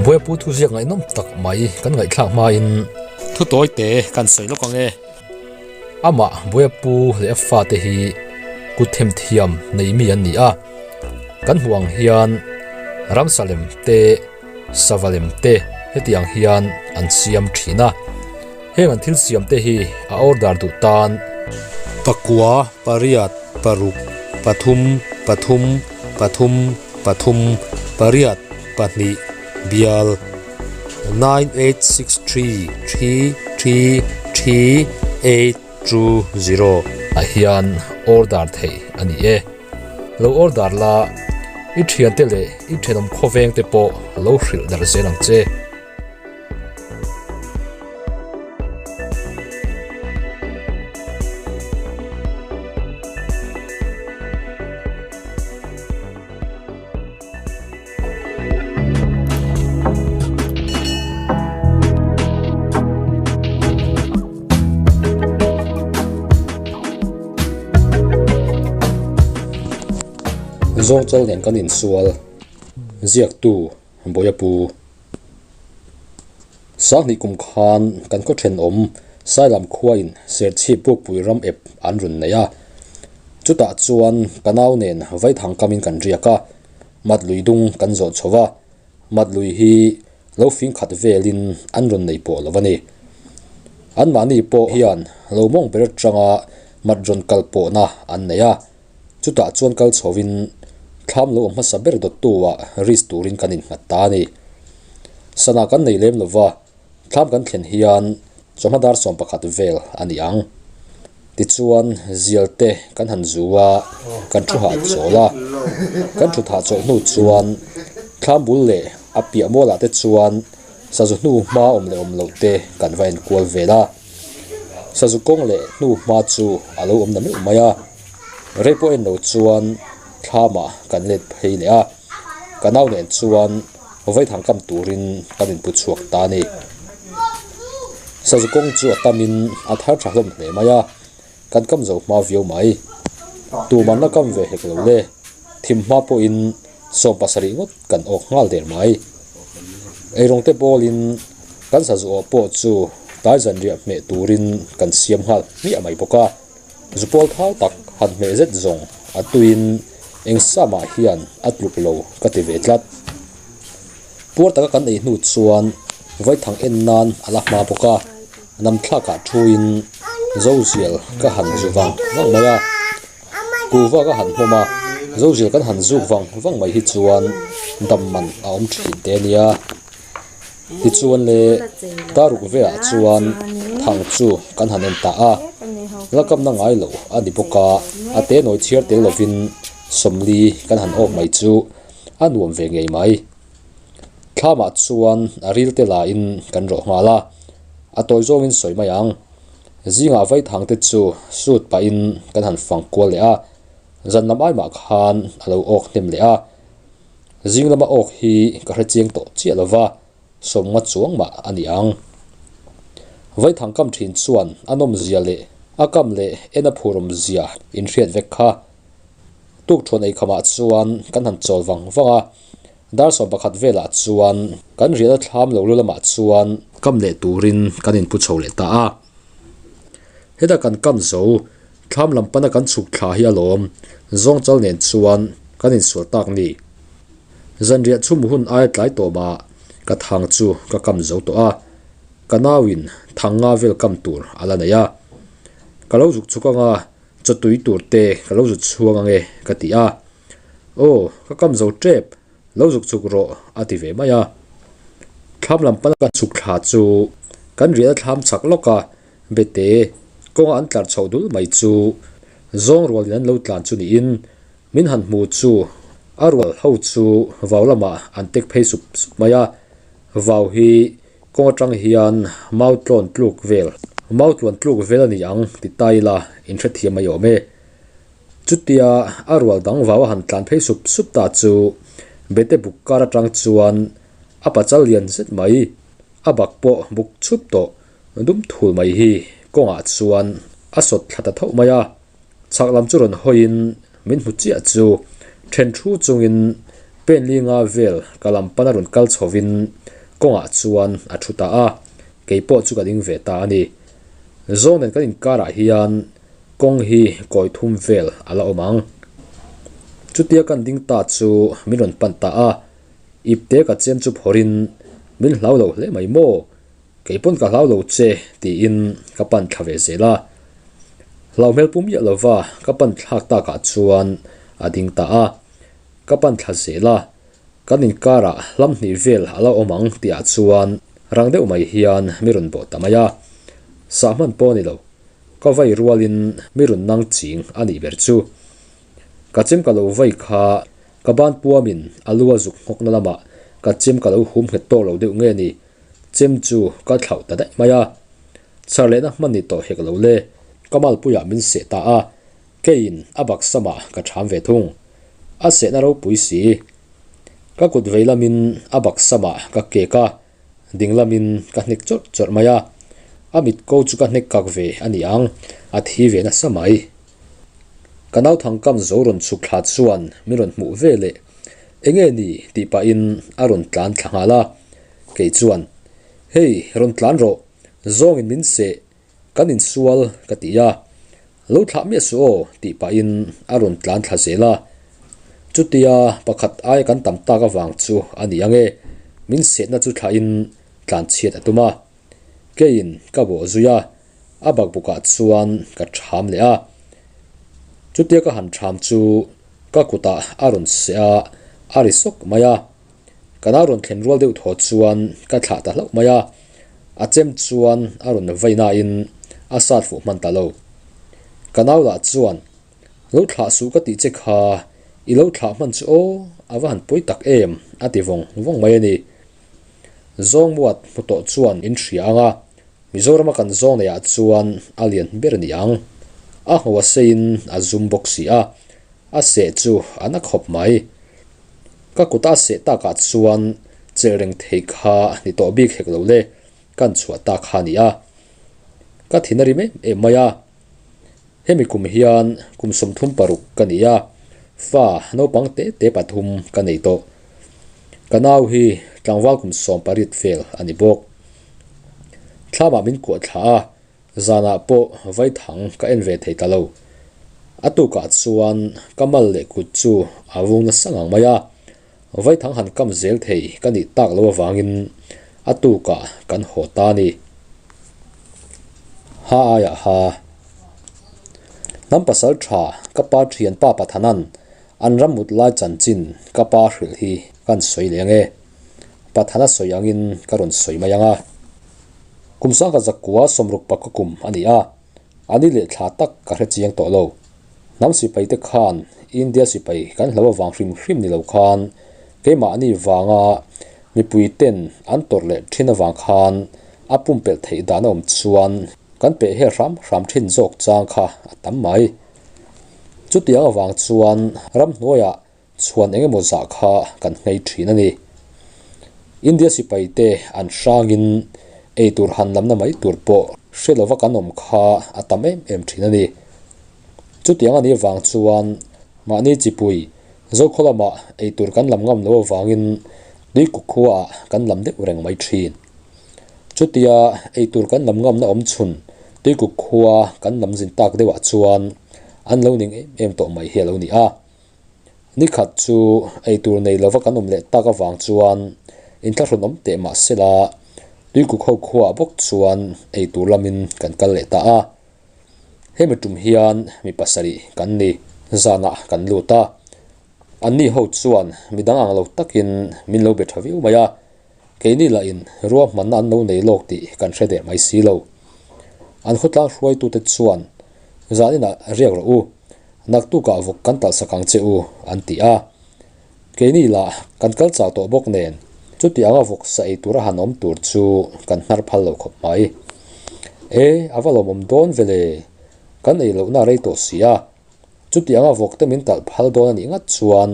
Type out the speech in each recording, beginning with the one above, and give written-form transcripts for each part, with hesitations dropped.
Buaipu thuziak ngaihnawm tak mai kan ngaihthlak hmain thu tawi te kan sawi lawk ang e. Amah Buaipu leh a fate hi kut themthiam nei mi an ni a, kan hmuh ang hian ramsa lem te, sava lem te hetiang hian an siam thin a. Heng an thil siam te hi a order duh tan pakua pariat paruk pathum pathum pathum pathum pariat pahnih bial 9863333820 ah hian order theih a ni e. Lo order la i thiante leh i thenawm khawveng te pawh lo hrilh darh zel ang che. Zawngchal nen kan insual ziaktu Bawiapu. Sanghnih kum khan kan khaw thenawm Sailam khuain Serchhip Pukpui ram ep an rawn nei a. Chutah chuan ka nau nen vaithang kamin kan riak a, mat lui dung kan zawh chho va, mat lui hi lo fing khat velin an rawn nei pawh lo a ni. Anmahni pawh hian lo mawng ber atanga mat rawn kal pawhna an nei a. Chutah chuan kal chhovin thlam lo awm hmasa ber dawttu ah risk turin kan innghat ta a ni. Sana kan nei lem lova, thlam kan thlen hian chawhma dar 11 vel a ni ang. Tichuan zial te kan han zu a, kan thu hah chawl a. Kan thut hah chawlh hnu chuan thlam bul leh a piah mualah te chuan sazu hnu hma awm leh awm loh te kan va enkual vel a. Sazu kawng leh hnu hma chu a lo awm na meuh mai a. Rei pawh en lo chuan thlamah kan let phei leh a, ka nau nen chuan vaithang kam turin kan inpu chhuak ta a ni. Sazu kawng chu a tamin a thar tha hlawm hle mai a, kan kam zo hma viau mai. Tuman la kam ve hek lo le, thim hma pawhin 70 ngawt kan awk nghal der mai. Eirawng te bawlin kan sazu awh pawh chu tlai zanriah hmeh turin kan siam nghal hmiah mai bawk a. Zupawl thau tak han hmeh zet zawng a tuiin eng samah hian a tluk lo ka ti ve tlat. Puar taka kan ei hnu chuan vaithang en nan a la hma bawk a, namthlakah thuin Zozial ka han zu vang vang mai a, kuhva ka han hmawm a, Zozial kan han zuk vang vang mai hi chuan dam man a awm thin te ania. Tichuan le daruk velah chuan thang chu kan han en ta a, la kamna ngai lo a ni bawk a, a te nawi chhiar tel lovin 40 kan han awk mai chu a nuam ve ngei mai. Thlamah chuan a ril te lain kan rawh nghal a, a tawi zawngin sawi mai ang. Zingah vaithang te chu sut pahin kan han fang kual leh a, zan lam aimah khan a lo awk hnem leh a. Zing lama awk hi ka hre chiang tawh chiah lova, 50 chuang mah a ni ang. Vaithang kam thin chuan a nawmzia leh a kam leh en a phurawmzia inhriat vek kha. Tukthuan eikhamah chuan kan han chawl vang vang a, dar 11 velah chuan kan riahna thlam lo lu lamah chuan kam leh turin kan inpu chho leh ta a. Heta kan kam zo Thlam lam pana kan chhuk thla hi alawm, zawngchal nen chuan kan insual tak ni. Zanriah chhum hun aia tlai tawh mah ka thang chu ka kam zo tawh a, ka nauin thang nga vel kam tur a la nei a. Ka lo zuk chhuk anga chawtui tur te ka lo zut chhuang ange ka ti a. Aw, ka kam zo tep, lo zuk chhuk rawh a ti ve mai a. Thlam lam pana ka chhuk thla chu kan riahna thlam chak lawk a, Bete, kawnga an tlar chhoh dul mai chu zawng rualin an lo tlan chu niin min han hmu chu a rual ho chu vau lamah an tek phei sup sup mai a. Vau hi kawng atang hian mau tlawn tluk vel, mau tluan tluk vel a ni ang ti ta ila inhrethiam mai awm e. Chutia a rual dang vau a han tlan phei sup sup ta chu Bete buk kar atang chuan a pachal lian zet mai, a bak pawh buk chhup tawh Dum thul mai hi kawngah chuan a sawt thla ta tho mai a, chhak lam chu rawn hawiin min hmu chiah chu then thu chungin Pen li nga vel ka lam pana rawn kal chhovin kawngah chuan a thu ta a, kei pawh chu ka ding ve ta a ni. Zawng nen kan inkarah hian kawng hi kawi thum vel a la awm ang. Chutia kan ding ta chu min rawn pan ta a, ipte ka chem chu phawrhin min hlau lo hle mai maw? Kei pawn ka hlau lo che tiin ka pan thla ve zel a. Hlau hmel pu miah lova ka pan thlak takah chuan a ding ta a. Ka pan thla zel a, kan inkarah hlam hnih vel a lo awm ang tihah chuan rang deuh mai hian mi rawn bawh ta mai a. Sah hman pawh a ni lo, ka vai rualin mi rawn nang ching a nih ber chu. Ka chem ka lo vai kha ka ban puamin a lu a zuk nghawkna lamah ka chem ka lo hum nghet tawk lo deuh nge ni, chem chu ka thlauh ta daih mai a. Chhar lehna hman ni tawh hek lo le, ka malpuiah min seh ta a. Keiin a bak samah ka ṭham ve thung. A sehna ropui si. Ka kut vei lamin a bak samah ka kek a, ding lamin ka hnek chawrh chawrh mai a. A mit ko chu ka hnek kak ve a ni ang, a thi ve nasa mai. Ka nauthangkam zo rawn chhuk thla chuan min rawn hmuh ve leh, Enge ni? tih pahin a rawn tlan thla nghal a. Kei chuan, Hei, rawn tlan rawh, zawngin min seh Kan insual ka ti a, Lo thlah miah suh aw tih pahin a rawn tlan thla zel a. Chutia pakhat aia kan tam tak avang chu a ni ang e, min setna chu thlahin tlan chhiat a tum a. Keiin ka bawh zui a, a bakbukah chuan ka ṭham leh a. Chutia ka han ṭham chu ka kutah a rawn seh a, a ri sawk mai a. Ka nau rawn thlen rual deuh thaw chuan ka thlah ta hlauh mai a, a chem chuan a rawn vei nain a sat fuh hman ta lo. Ka nau lah chuan, Lo thlah suh ka tih che kha, i lo thlah hman chu aw, a va han pawi tak em, a ti vawng vawng mai a ni. Zawngmuat hmu tawh chuan in hria ang a, Mizorama kan zawng neihah chuan a lian ber a ni ang. A ngho a seiin a zum bawk si a, a seh chu a na khawp mai. Ka kut a seh takah chuan chelh reng thei kha ni tawh bik hek lo le, kan chhuah ta kha a ni a. Ka thin a rim em em mai a. Hemi kum hian kum 36 ka ni a, fa naupang te te pathum ka nei tawh. Ka nau hi tlangval kum 18 vel a ni bawk. Thlamah min kuah thla a, Zanah pawh vaithang ka en ve thei ta lo. A tukah chuan ka mal leh kut chu a vung nasa ngang mai a, vaithang han kam zel thei ka nih tak lo avangin a tukah kan haw ta a ni. Ha aiah ha. Hnam pasal tha ka pa thianpa Pathanan an ram mut lai chanchin ka pa hrilh hi kan sawi leh ang e. Pathana sawi angin ka rawn sawi mai ang a. Kum sangkhat zakua sawmruk pakua kum a ni a, a ni leh thla tak ka hre chiang tawh lo. Hnam sipai te khan India sipai kan hlo avang hrim hrim ni lo khan keimahni vanga mipui ten an tawrh leh thin avang khan a pumpelh theih dan a awm chuan kan peh hel hram hram thin zawk chang kha a tam mai. Chutiang avang chuan ramhnuaiah Chhuan eng emaw zah kha kan nghei thin a ni. India sipaite an hrangin ei tur han lamna mai tur pawh hre lova kan awm kha a tam em em thin a ni. Chutiang a nih avang chuan mahni chipui Zokhaw lamah ei tur kan lam ngam lo avangin Tuikuk khuaah kan lam deuh reng mai thin. Chutia ei tur kan lam ngamna awm chhun Tuikuk khua kan lam zin tak deuhah chuan an lo ning em em tawh mai hi a lo ni a. Ni khat chu eitur nei lova kan awm leh tak avang chuan inthlahrun awm teh mah sela Tuikuk ho khuaah bawk chuan eitur lamin kan kal leh ta a. Hemi tum hian mi pasarih kan ni zanah kan lut a. Anni ho chuan midang ang lo takin min lo be tha viau mai a. Keini lahin ruahmanna an lo nei lawk tih kan hre der mai si lo. An khawtlang hruaitute chuan zaninah riak rawh u, naktukah vawk kan talhsak ang che u, an ti a. Keini lah kan kal chau tawh bawk nen chuti anga vawk sa ei tura han awm tur chu kan hnar phal lo khawp mai. E, a va lawmawm dawn ve le, kan ei lohna a rei tawh si a, chuti anga vawk te min talh phal dawn a nih ngat chuan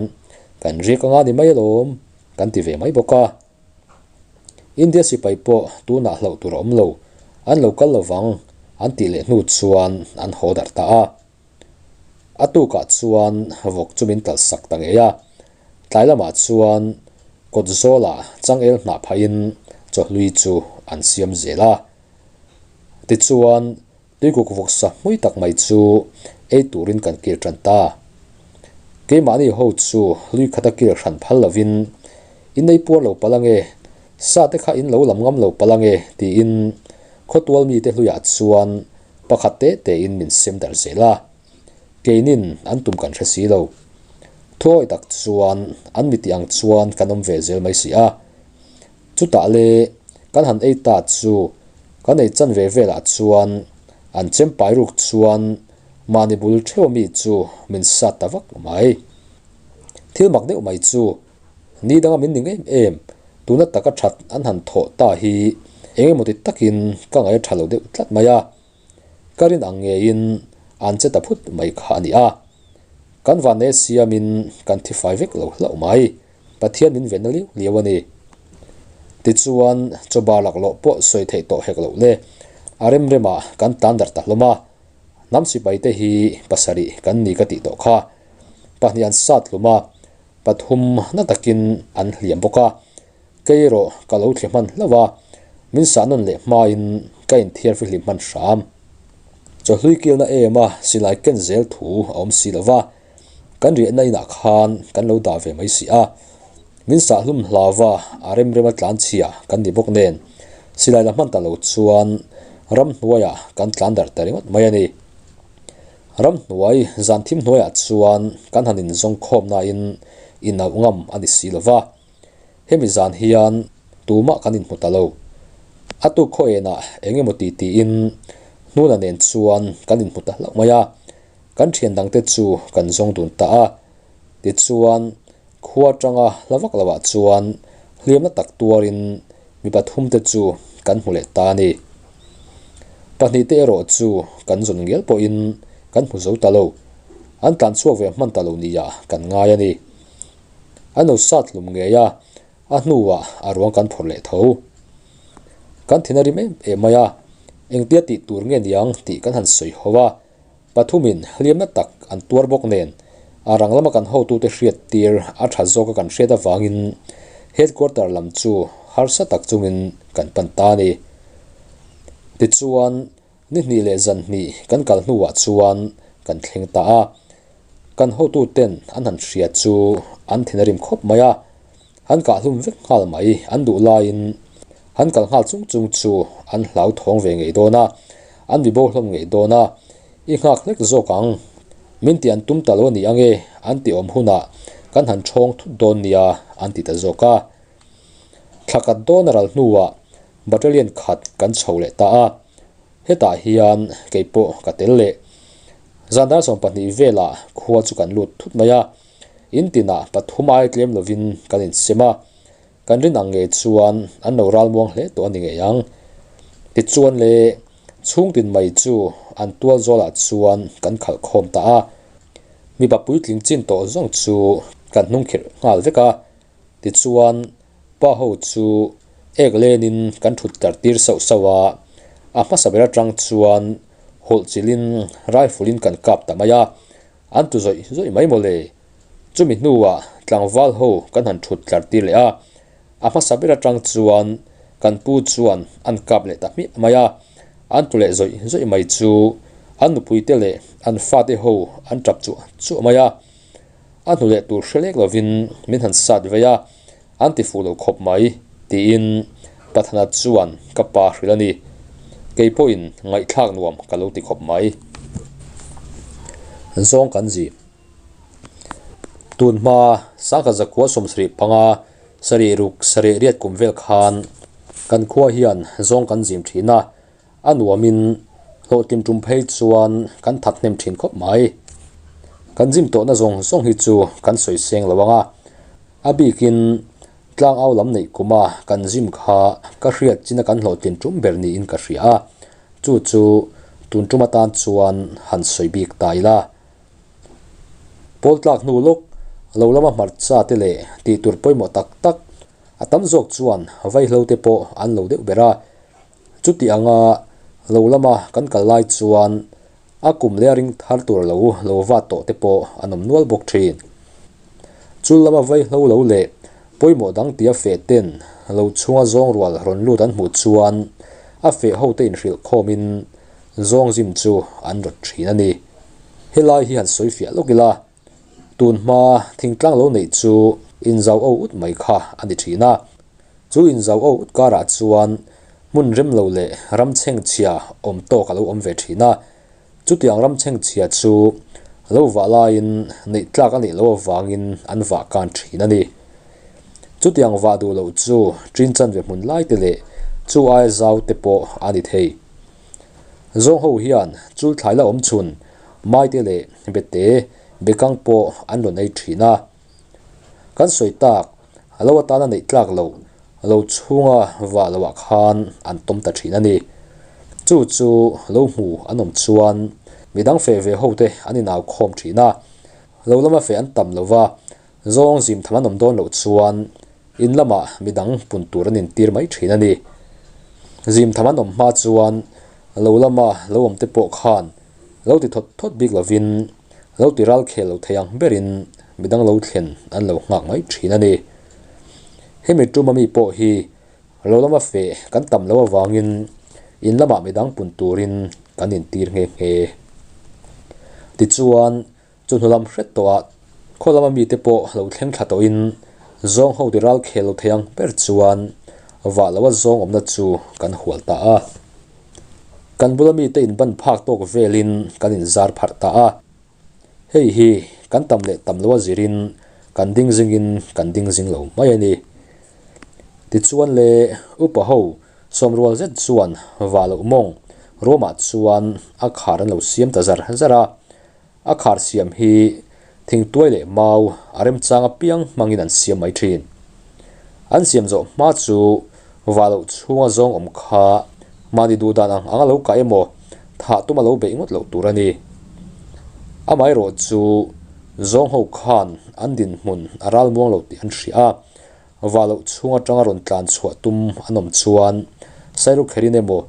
kan riak anga ni mai alawm. Kan ti ve mai bawk a. India sipai pawh tunah hlauh tur a awm lo, an lo kal lovang an tih leh hnu chuan an haw darh ta a. A tukah chuan vawk chu min talh sak ta ngei a. Tlai lamah chuan kawt zawlah changel hnah phahin chawhlui chu an siam zel a. Tichuan, tuikuk vawksa hmui tak mai chu ei turin kan kil tan ta. Keimahni ho chu lui khata kil hran phal lovin, In ei puar lo palh ange, sa te kha in lo lam ngam lo palh ange, tiin khawtual mite hluiah chuan pakhat te tein min sem darh zel a. Keinin an tum kan hre si lo. Thuawi tak chuan an mi tih ang chuan kan awm ve zel mai si a. Chutah le kan han ei ta chu kan ei chan ve velah chuan an chem pai ruk chuan mahni bul theuh ami chu min sat ta vak mai. Thil mak deuh mai chu ni danga min ning em em tuna taka that an han thawh ta hi eng emaw ti takin ka ngaih a tha lo deuh tlat mai a. Ka rin ang ngeiin an che ta phut mai kha a ni a. Kan vanne siamin kan thi fai vek lo hlauh mai. Pathian min venna liau liau a ni. Tichuan, chawba laklawh pawh sawi theih tawh hek loh le. A rem remah kan tlan darh ta hlawm a. Hnam sipaite hi pasarih kan ni ka tih tawh kha. Pahnih an sat hlum a, pathum na takin an hliam bawk a. Kei erawh ka lo thli hman hlauh a, min sah nawn leh hmain ka inthiar fihlim hman hram. Chawhlui kilna em a silai ken zel thu a awm si lo va, kan riahna inah khan kan lo dah ve mai si a. Min sah hlum hlau va, a rem rema tlan chhia kan ni bawk nen, silai la hman ta lo chuan ramhnuaiah kan tlan darh ta ringawt mai a ni. Ramhnuai zan thim hnuaiah chuan kan han inzawng khawm nain inauh ngam a ni si lo va. Hemi zan hian tumah kan inhmu ta lo. A tuk khaw enah eng emaw ti tiin Hnuna nen chuan kan inhmu ta hlauh mai a, kan thian dangte chu kan zawng dun ta a. Tichuan, khua atanga hla vak lohah chuan hliamna tak tuarin mi pathumte chu kan hmu leh ta a ni. Pahnihte erawh chu kan zawn ngial pawhin kan hmu zo ta lo. An tlan chhuak ve hman ta lo nia kan ngai a ni. An lo sat hlum ngei a, a hnuah a ruang kan phawrh leh tho. Kan thin a rim em em mai a, engtia tih tur nge niang tih kan han sawi ho a, pathumin hliamna tak an tuar bawk nen a rang lama kan hotute hriat tir a tha zawka kan hriat avangin headquarter lam chu harsa tak chungin kan pan ta a ni. Tichuan, Ni hnih leh zan hnih kan kal hnuah chuan kan thleng ta a, kan hotuten an han hria chu an thin a rim khawp mai a, an kah hlum vek nghal mai an duh laiin an kal nghal chung chung chu an hlauthawng ve ngei dawn a, an vi bo hlawm ngei dawn a, i nghak hlek zawk ang, min ti an tum ta lo a ni ange an ti awm hunah kan han ṭhawng thut dawn nia an ti ta zawk a. Thla kat dawn a ral hnuah Battalion khat kan chho leh ta a, hetah hian kei pawh ka tel leh. Zan dar 20 velah khua chu kan lut thut mai a, in tinah pathum ai tlem lovin kan insem a, kan rin ang ngei chuan an lo ralmuang hle tawh a ni ngei ang. Tichuan le, chhungtin mai chu an tual zawlah chuan kan khalh khawm ta a, mipa puitling chin tawh zawng chu kan hnungkhirh nghal vek a, tichuan Pa ho chu ek lenin kan thut tar tir sauh sauh a, a hmasa ber atang chuan hawlh chilhin rifle in kan kap ta mai a, an tu zawih zawih mai mawle. Chumi hnuah tlangval ho kan han thut tlar tir leh a, a hmasa ber atang chuan kan pu chuan an kap leh ta hmiah mai a, an tu leh zawih zawih mai chu an nupui te leh an fate ho an tap chuah chuah mai a. A hnu leh tur hre lek lovin min han sat vei a, an ti fuh lo khawp mai, tiin Pathana chuan ka pa hrilh a ni. Kei pawhin ngaihthlak nuam ka lo ti khawp mai. Zawng kan zi. Tun hma sangkhat zakua 75 sarih ruk sarih riat kum vel khan kan khua hian zawng kan zim thin a, A nuamin hlawhtlin tum phei chuan kan that hnem thin khawp mai. Kan gym tawhna zawng zawng hi chu kan sawi seng lo ang a, a bikin tlangau lam neih kuma kan gym kha ka hriat china kan hlawhtlin tum ber niin ka hria a, chu chu tun tum atan chuan han sawi bik ta ila. Pawl tlak hnu lawk lo lama hmarcha te leh tih tur pawimawh tak tak a tam zawk chuan vaihlo te pawh an lo deuh ber a. Chuti anga lo lama kan kal lai chuan a kum leh a ring thar tur lo lo vat tawh te pawh an awm nual bawk thin. Chul lama vaihlo lo leh pawimawh dang tia feh ten lo chhunga zawng rual rawn lut an hmuh chuan a feh hote inhrilh khawmin zawng zim chu an rawt thin a ni. Helai hi han sawi fiah lawk ila, tun hma thingtlang lo neih chu inzau o ut mai kha a ni thin a. Chu inzau o ut karah chuan hmun rem lo leh ram chhengchhia awm tawk a lo awm ve thin a. Chutiang ram chhengchhia chu lo vah laiin neih tlak a nih loh avangin an vah kan thin a ni. Chutiang vah duh loh chu ṭin chanve hmun lai te leh chu aia zau te pawh a ni thei. Zawng ho hian chul thlai la awm chhun maite leh bete bekang pawh an rawn ei thin a. Kan sawi tak, a lo atana neih tlak loh, lo chhunga vah loh ah khan an tawm ta thin a ni. Chu chu lo hmu an awm chuan midang feh ve ho te an inau khawm thin a, lo lama feh an tam lo va, zawng zim tham an awm dawn loh chuan in lamah midang pun tur an intir mai thin a ni. Zim tham an awm hma chuan lo lama lo awm te pawh khan lo ti thawt thawt bik lovin lo ti ral khel lo thei ang berin midang lo thlen an lo nghak mai thin a ni. Hemi tum ami pawh hi lo lama feh kan tam loh avangin in lamah midang pun turin kan intir nghe nghe. Tichuan Chu hnu lam hret tawhah khaw lama mite pawh lo thleng thla tawhin zawng ho ti ral khel lo thei ang ber chuan vah loa zawng awmna chu kan hual ta a. Kan bula mite inban phak tawk velin kan inzar pharh ta a. Hei hi kan tam leh tam loa zirin kan ding zingin kan ding zing lo mai a ni. Tichuan le upa ho sawmrual zet chuan vah loh mawng ruamah chuan a khar an lo siam ta zar zar a. A khar siam hi thingtuai leh mau a remchang apiang hmangin an siam mai thin. An siam zawh hma chu vah loh chhunga zawng awm kha mahni duh dan ang ang a lo kah emaw thah tum a lo beih ngawt loh tur a ni. Amaherawh chu zawng ho khan an dinhmun a ral muang lo tih an hria a. Vah loh chhung atanga rawn tlan chhuah tum an awm chuan Sairukherin emaw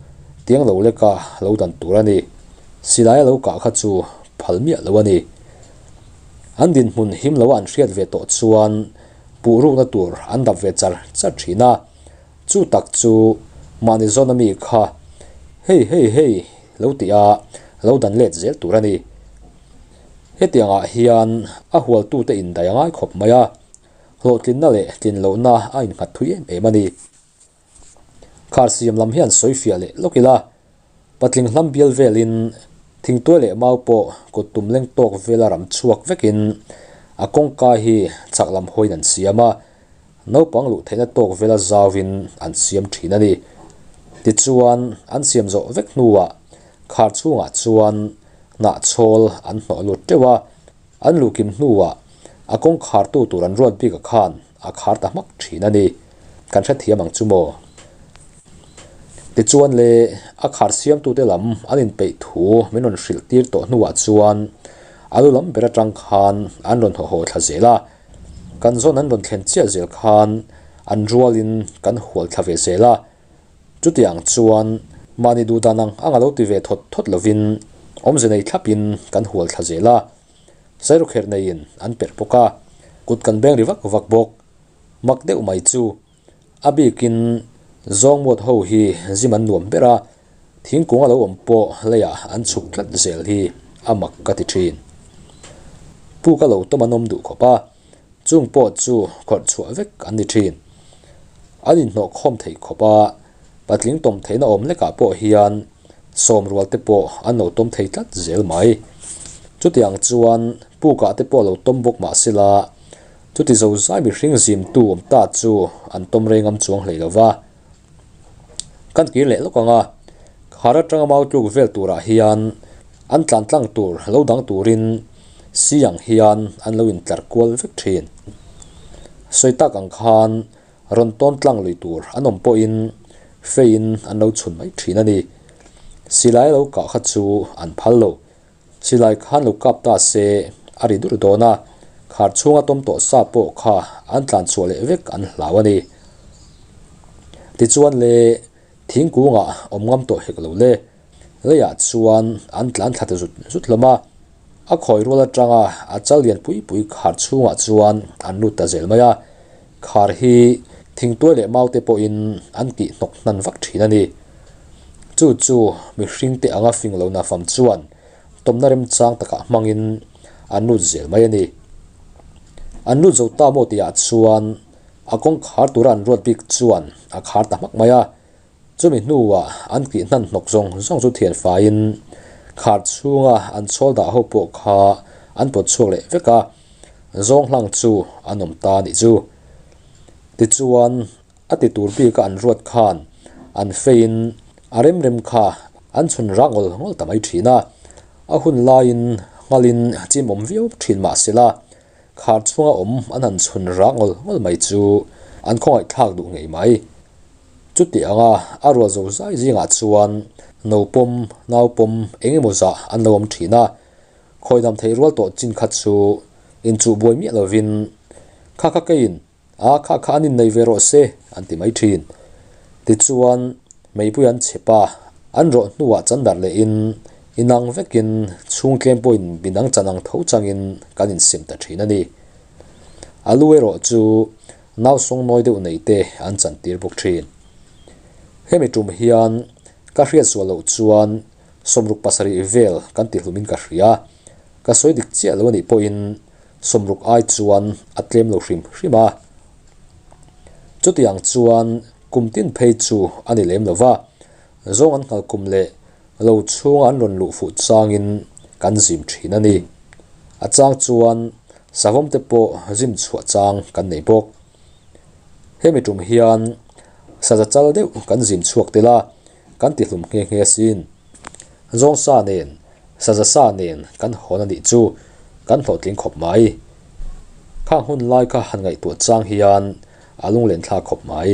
tiang lo leka lo dan tur a ni. Silai a lo kah kha chu phal miah lo a ni. An dinhmun him loa an hriat ve tawh chuan puh rukna tur an dap ve char char thin a. Chu tak chu mahni zawn ami kha hei hei hei lo tih a lo dan let zel tur a ni. Hetiangah hian a hualtute indai a ngai khawp mai a. Hlawhtlinna leh tlin lohna a innghat thui em em a ni. Khar siam lam hian sawi fiah leh lawk ila, patling hlam bial velin thingtuai leh mau pawh kut tum leng tawk vela ram chhuak vekin a kawngka hi chhak lam hawiin an siam a, naupang luh theihna tawk vela zauin an siam thin a ni. Tichuan, an siam zawh vek hnuah khar chhungah chuan hnahchhawl an hnawh lut teuh a, An luhkim hnuah a kawng khartu tur an ruat bik a khan a khar ta hmak thin a ni. Kan hrethiam ang chu maw? Tichuan le, a khar siamtute lam an inpeih thu min rawn hrilh tir tawh hnuah chuan a lu lam ber atang khan an rawn haw haw thla zel a. Kan zawn an rawn thlen chiah zel khan an rualin kan hual thla ve zel a. Chutiang chuan mahni duh dan ang ang a lo ti ve thawt thawt lovin awmze nei thlapin kan hual thla zel a, Sairukherh neiin an perh bawk a, kut kan beng ri vak vak bawk. Mak deuh mai chu a bikin zawngmuat ho hi zim an nuam ber a, thingkung a lo awm pawh leiah an chhuk tlat zel hi a mak ka ti thin. Puk a lo tawm an awm duh khawp a. Chung pawh chu khawrh chhuah vek an ni thin. An inhnawh khawm theih khawp a, patling tawm theihna awm lekah pawh hian sawm rual te pawh an lo tawm thei tlat zel mai. Chutiang chuan pukah te pawh lo tawm bawk mah sela, chuti zozai mihring zimtu awm ta chu an tawm rei ngam chuang hlei lo va. Kan kir leh lawk ang a, khar atanga mau tluk vel turah hian an tlan tlang tur lo dang turin si ang hian an lo intlar kual vek thin. Sawi tak ang khan rawn tawn tlang lui tur an awm pawhin feiin an lo chhun mai thin a ni. Silai lo kah kha chu an phal lo. Silai khan lo kap ta se a ri dur dawn a, khar chhunga tawm tawh sa pawh kha an tlan chhuah leh vek an hlau a ni. Tichuan le thingkungah awm ngam tawh hek lo le, leiah chuan an tlan thla ta zut zut hlawm a. A khawi rual atanga a chal lian pui pui khar chhungah chuan an lut ta zel mai a, khar hi thingtuai leh mau te pawhin an tih hnawk hnan vak thin a ni. Chu chu mihring te anga fing lo nafam chuan tawmna remchang takah hmangin an lut zel mai a ni. An lut zo ta maw tihah chuan a kawngkhar tura an ruat bik chuan a khar ta hmak mai a. Chumi hnuah an tih hnan hnawk zawng zawng chu thian faiin khar chhunga an chhawl dah ho pawh kha an pawt chhuak leh vek a, zawng hlang chu an awm ta a nih chu. Tichuan a ti tur bika an ruat khan an feiin a rem rem kha an chhun rah ngawl ngawl ta mai thin a, a hun laiin nghalin chim awm viau thin mah sela Khar chhunga awm an han chhun rah ngawl ngawl mai chu an khawngaih thlak duh ngei mai. Chuti anga a rual zo zai zingah chuan no pawm, nau pawm eng emaw zah an lo awm thin a, khawi dam theih rual tawh chin kha chu inchuh buai miah lovin kha kha keiin A kha kha an innei ve rawh se, an ti mai thin. Tichuan, meipui an chhep a, an rawh hnuah chan darh lehin inang vekin chhung tlem pawhin midang chan ang tho changin kan insim ta thin a ni. A lu erawh chu nau sawngnawi deuh nei te an chan tir bawk thin. Hemi tum hian ka hriat sual loh chuan sawmruk pasarih vel kan ti hlumin ka hria. Ka sawi dik chiah lo a nih pawhin Sawmruk ai chuan a tlem lo hrim hrim a. Chutiang chuan kum tin phei chu a ni lem lo va, zawng an nghal kum leh lo chhunga an rawn luh fuh changin kan zim thin a ni. A chang chuan savawm te pawh zim chhuah chang kan nei bawk. Hemi tum hian saza chal deuh kan zim chhuak tel a, kan ti hlum nghe nghe asin. Zawng sa nen Saza sa nen kan hawn a nih chu kan hlawhtling khawp mai. Khang hun lai kha han ngaihtuah chang hian a lunglen thlak khawp mai.